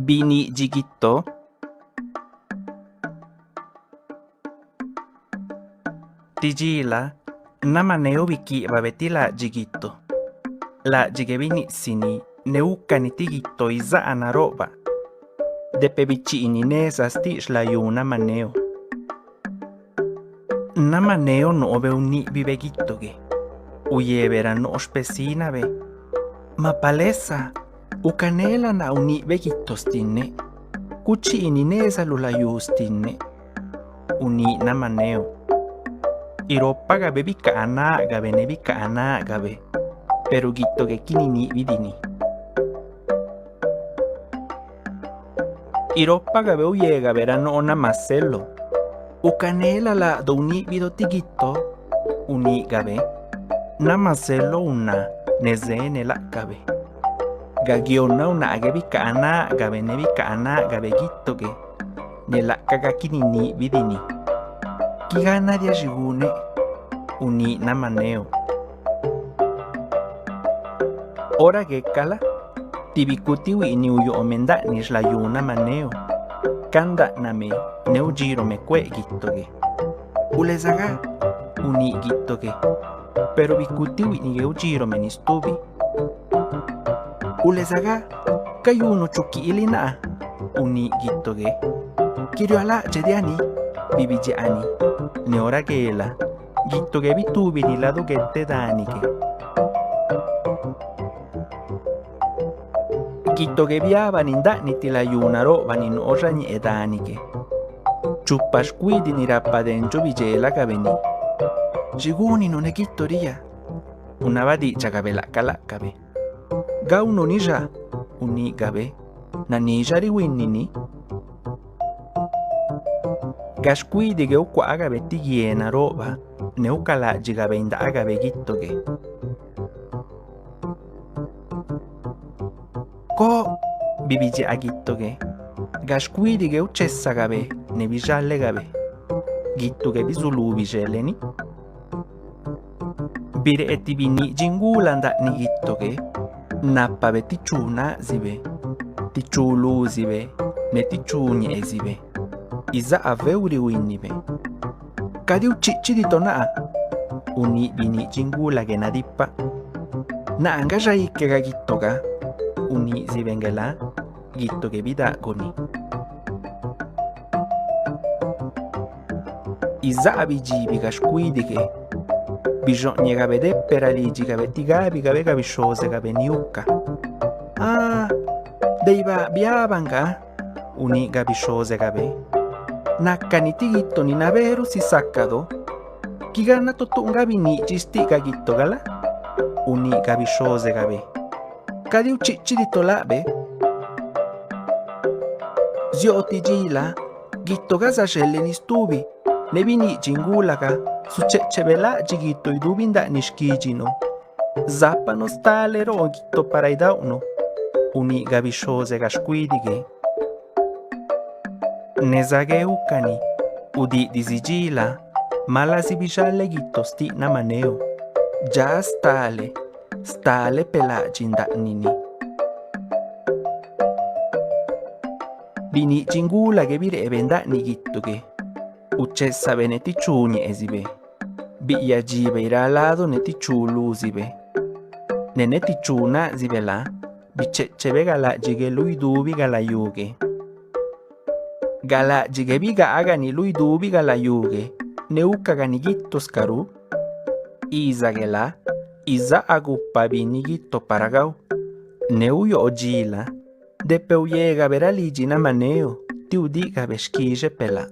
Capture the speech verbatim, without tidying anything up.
Biniꞌdxiꞌ guito. Ti dxi la, namaneu biquiibabe ti laꞌdxiꞌ guito. Laꞌdxiꞌ que biniꞌsini ne úcani ti guito izáꞌ naroꞌbaꞌ, de peꞌ bichiꞌni neza xtiꞌ xlayú namaneu. Namaneu noꞌbe uniꞌbibe guito que, uyebe ra noꞌ xpesínabe: «Mapalesa, ucanela naa uniꞌbeꞌ guito xtinneꞌ, cuchiꞌniꞌ neza lu layú xtinneꞌ», uniꞌ namaneu. Iropagabe bicaa náꞌgabe ne bicaa náꞌgabe, peru guito que qué niniꞌbiꞌ dini. Iropagabe uyegabe ra noꞌ namaselo: «Ucanela laadu uniꞌbidu ti guito», uniꞌgabe. Namaselo unná ne zene láꞌcabe. Gaguionnaꞌ unaague bicaa náꞌgabe ne bicaa náꞌgabe guito que, ne laacaꞌ gaquininiꞌbiꞌ dini. «Qué ganna diaxi guneꞌ», uniꞌ namaneu. Ora guecaꞌ la, ti bicutihuiꞌni uyoꞌme ndaꞌniꞌ xlayú namaneu, candaꞌname ne udxirome cueꞌ guito que. «Ulezagá», uniꞌ guito que, peru bicutihuiꞌni que udxirome ni stubi. «Ulezagá, cayunuꞌ chuquiꞌliꞌ naa», uniꞌ guito que. «Qué riualáꞌdxeꞌ diaꞌ ni», bibidxaꞌ ni. Ne ora guela, guito que bitubini ladu guete dani que. Guito que biabani ndaꞌniꞌ ti layú naroꞌbaꞌ ni nuu xañeꞌe dani que. Chupa xcuídini rapa dendxuꞌ bidxélaꞌgabe ni: «Xi gúninuꞌ ne guito riꞌ ya?» Gunabadiidxagabe laaca láꞌcabe: «Gaunuꞌ ni xa», uniꞌgabe. «Nanixa rihuinni ni?» Gaxcuídiꞌ que ucuaagabe ti guie naroꞌbaꞌ ne ucaláꞌdxigabe indaagabe guito que. «Coꞌ», bibidxaꞌ guito que. Gaxcuídiꞌ que uchésagabe ne bixalegabe. Guito que bizulú bixeleni. Bireꞌ ti biniꞌ dxingula ndaꞌniꞌ guito que, nápabe ti chu náꞌzibe, ti chu lúzibe, ne ti chu ñeezibe. Izaꞌa feu rihuinibe. «Cadi uchiꞌchiꞌ diꞌ to naa?» uniꞌ biniꞌ dxingula que nadipaꞌ. «Naa nga xaique ga guito ga», uniꞌzibe ngue la, guito que bidaaguni. Izaꞌa bidxibi gaxcuídiꞌ que, bixoꞌñegabe depe ra lídxigabe ti gábigabe ga bixhozegabe ni uca. «Á, deiba biaba nga», uniꞌ ga bixhozegabe. «Nácani ti guito ni nabé rusisácadu. Qué ganna tu tuꞌ nga biniꞌdxiꞌ xtiꞌ ga guito ga la?» uniꞌ ga bixhozegabe. «Cadi uchiꞌchiꞌ diꞌ to laabe?» Zioꞌ ti dxi la, guito ga zaxheleni stubi, ne biniꞌ dxingula ga zucheꞌchebe laꞌdxiꞌ guito idubi ndaꞌniꞌ xquídxinu. «Zápanu stale roꞌ guito para idaꞌunu», uniꞌ ga bixhoze gaxcuídiꞌ que. Neza gueucani, udiꞌdiꞌ zidxi la, malazi bixaleꞌ guito xtiꞌ namaneu, dxa stale, stale peꞌ laꞌdxiꞌ ndaꞌniꞌni. Biniꞌ dxingula que bireꞌbe ndaꞌniꞌ guito que, uchésabe ne ti chu ñeezibe, biꞌyadxibe iráꞌ ladu ne ti chu lúzibe, ne ne ti chu náꞌzibe la, bicheꞌchebe galaꞌdxiꞌ que lu idubi galayú que. Galaꞌdxiꞌ que bigaagani lu idubi galayú que, ne úcagani guituscaru. Iza que la, izaꞌa gupa binni guito para gau, ne uyoꞌ dxi la, depe uyegabe ra lidxi namaneu ti udiꞌgabe xquixe peꞌ la.